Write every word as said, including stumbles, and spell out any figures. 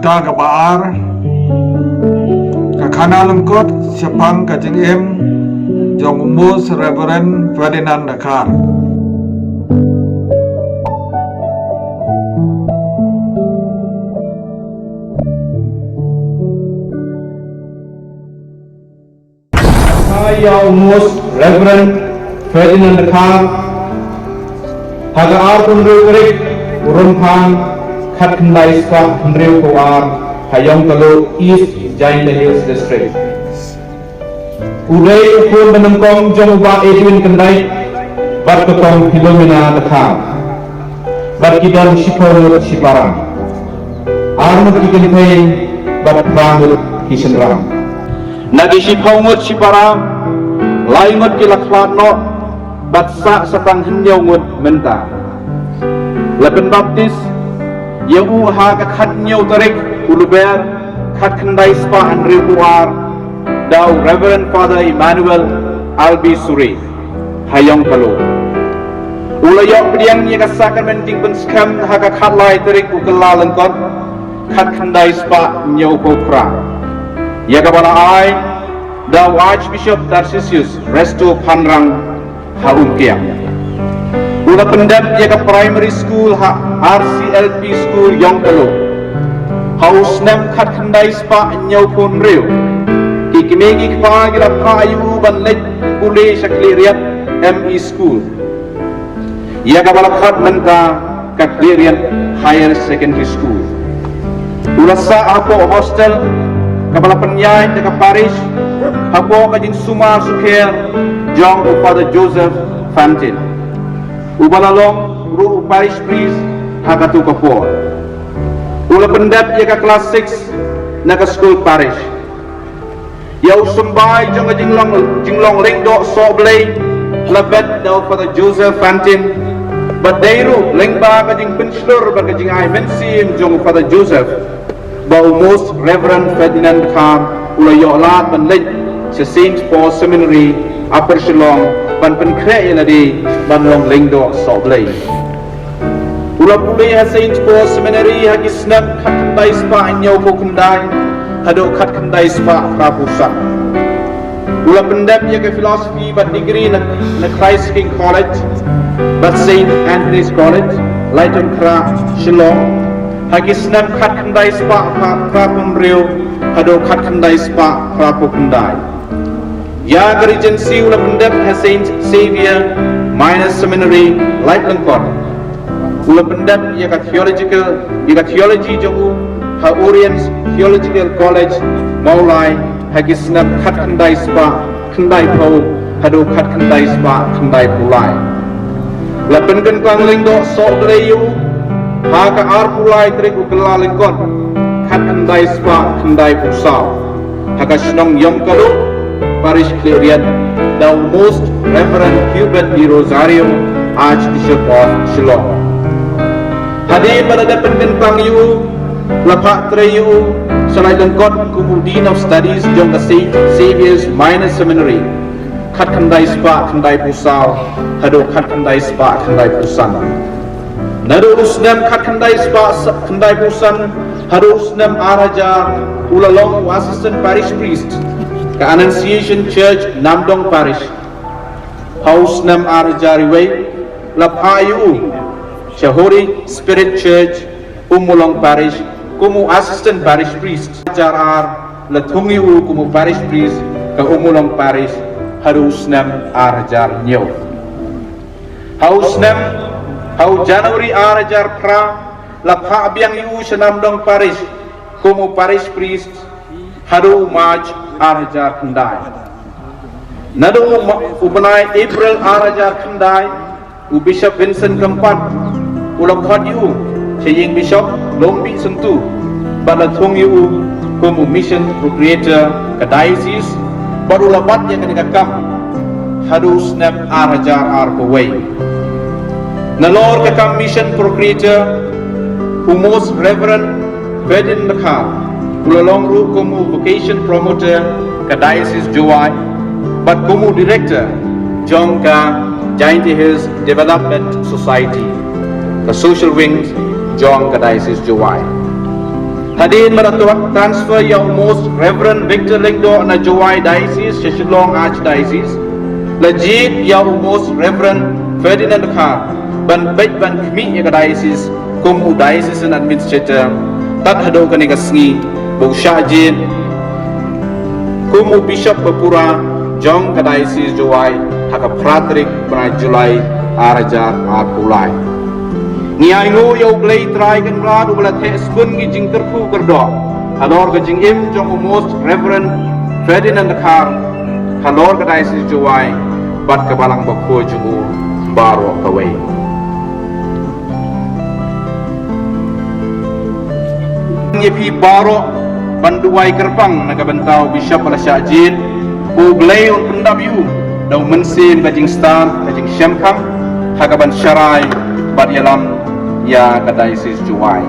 Ka kaba ar, ka khana lyngkot shaphang ka jingim jong u Most Reverend Ferdinand Dkhar. Ïa u Most Reverend Ferdinand Dkhar, ha ka arphew hynriew tarik u Rymphang, khatkhyndai spah hynriewphew ar, ha Ïongkaluh, East Jaintia Hills District. U dei u khun ba nyngkong jong u Bah Edwin Kyndait bad ka Kong Philomena Dkhar, bad ki don shiphew ngut shipara, ar ngut ki kynthei bad phra ngut ki shynrang. Na ki shiphew ngut shipara, lai ngut ki la khlad noh bad sah sa tang hynñiew ngut mynta. La pynbaptis ïa u ha ka khathynñiew tarik u Lber, khatkhyndai spah hynriewphew ar, da u Reverend Father Emmanuel Albi Suri, ha Ïongkaluh. U la ïoh pdiang ïa ka sakramen jingpynskhem ha ka khatlai tarik u Kyllalyngkot, khatkhyndai spah hynñiewphew phra, ïa kaba la ai da u Archbishop Tarcisius Resto Phanrang, ha Umkiang. U la pyndep ïa ka primary school ha R C L P School Ïongkaluh ha u snem khatkhyndai spah hynñiewphew hynriew. Ki kmie ki kpa ki la phah ïa u ban leit pule sha Khliehriat M E School, ïa kaba la khot mynta ka Khliehriat Higher Secondary School. U la sah hapoh hostel kaba la pynïaid da ka parish, hapoh ka jingsumar sukher jong u Father Joseph Fantin, uba la long ruh u parish priest ha katto ka por. U la pyndep ïa ka klas six na ka skul parish. Ïa u symbai jong ka jinglong, jinglong lyngdoh sohblei la bet da u Father Joseph Fantin, bad dei ruh lyngba ka jingpynshlur bad ka jingai mynsiem jong u Father Joseph ba u Most Reverend Ferdinand Dkhar u la ïoh lad ban leit sha Saint Paul Seminary, Upper Shillong, ban pynkhreh ïa lade ban long lyngdoh sohblei. U la pule ha Saint Paul Seminary ha ki snem khatkhyndai spah hynñiewphew khyndai haduh khatkhyndai spah phraphew san. U la pyndep ïa ka philosophy bad degree na, na Christ King College bad Saint Andrew's College, Laitumkhrah, Shillong, ha ki snem khatkhyndai spah phra, phraphew hynriew haduh khatkhyndai spah phraphew khyndai. Ïa ka Regency u la pyndep ha Saint Xavier Minor Seminary, Laitumkhrah. U la pyndep ïa ka theological, ïa ka theology jong u ha Oriental Theological College, Mawlai, ha ki snem khatkhyndai spah khyndaiphew haduh khatkhyndai spah khyndaiphew lai. La pynkyntang lyngdoh sohblei ïa u ha ka arphew lai tarik u Kyllalyngkot, khatkhyndai spah khyndaiphew saw, ha ka shnong Ïongkaluh, parish Khliehriat, da u Most Reverend Hubert de Rosario, Archbishop of Shillong. Hadien ba la dep pynkyntang ïa u, la phah trei ïa u sha Laitumkhrah kum u Dean of Studies jong ka Saint Xavier's Minor Seminary, khatkhyndai spah khyndaiphew saw haduh khatkhyndai spah khyndaiphew san. Naduh u snem khatkhyndai spah sa-, khyndaiphew san haduh u snem ar hajar, u la long u Assistant Parish Priest ka Annunciation Church, Namdong Parish. Ha u snem ar hajar wei, la phah ïa u sha Holy Spirit Church, Ummulong Parish, kum u Assistant Parish Priest. Hajar ar, la thung ïa u kum u Parish Priest ka Ummulong Parish haduh u snem ar hajar hynñiew. Ha u snem, ha u January ar hajar phra, la phah biang ïa u sha Namdong Parish kum u Parish Priest haduh u March ar hajar khyndai. Naduh u ma-, u bnai April ar hajar khyndai, u Bishop Vincent Kympat u la khot ïa u sha ïing Bishop Longbih Syntu, bad la thung ïa u kum u Mission Procurator ka Diocese, bad u la bat ïa kane ka kam haduh u snem ar hajar arphew wei. Nalor ka kam Mission Procurator, u Most Reverend Ferdinand Dkhar u la long ruh kum u Vocation Promoter ka Diocese Jowai, bad kum u Director jong ka Jaintia Hills Development Society, ka Social Wing jong ka Diocese Jowai. Hadien ba la transfer ïa u Most Reverend Victor Lyngdoh na Jowai Diocese sha Shillong Archdiocese, la jied ïa u Most Reverend Ferdinand Dkhar ban beit ban khmih ïa ka diocese kum u diocesan administrator tad haduh kane ka sngi ba u shah jied kum u bishop ba pura jong ka diocese Jowai ha ka phra tarik bnai July ar hajar arphew lai. Ngi ainguh ïa u Blei Trai Kynrad uba la theh sbun ki jingkyrkhu kyrdoh halor ka jingim jong u Most Reverend Ferdinand Dkhar halor ka diocese Jowai bad ka balang bakhuid jong u baroh kawei. Ïa phi baroh ban duwai kyrpang na ka bynta u bishop ba la shah jied, u Blei un pyndap ïa u da u mynsiem ka jingstad ka jingshemphang ha ka ban sharai bad ïalam ïa ka diocese Jowai.